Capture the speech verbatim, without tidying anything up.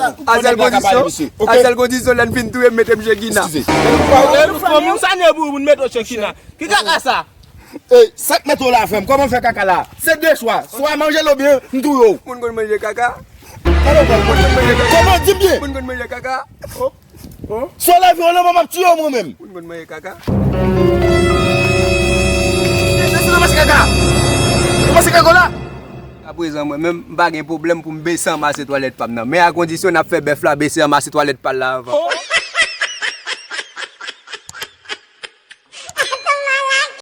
A sèl kondisyon, a sèl kondisyon, lè n fin touye m, mete m Chekina. Eskize. Fanmi w sa ne pou moun mete w Chekina. Ki kaka sa? Ey, sa k mete w la, frè m? Kòman w fè kaka la? Se de chwa. Swa manje l oubyen m touye w. Moun konn manje kaka. Kòman w di m byen? Moun konn manje kaka. Si w leve w nan mwen, m ap tiye w mwen menm. Moun konn manje kaka. Mesye, se nan mache kaka. Ou panse kaka w la? Aprezan, mwen menm, m pa gen pwoblèm pou m bese anmase twalèt pa m nan. Men a kondisyon n ap fè bèf la bese anmase twalèt pa l la anvan.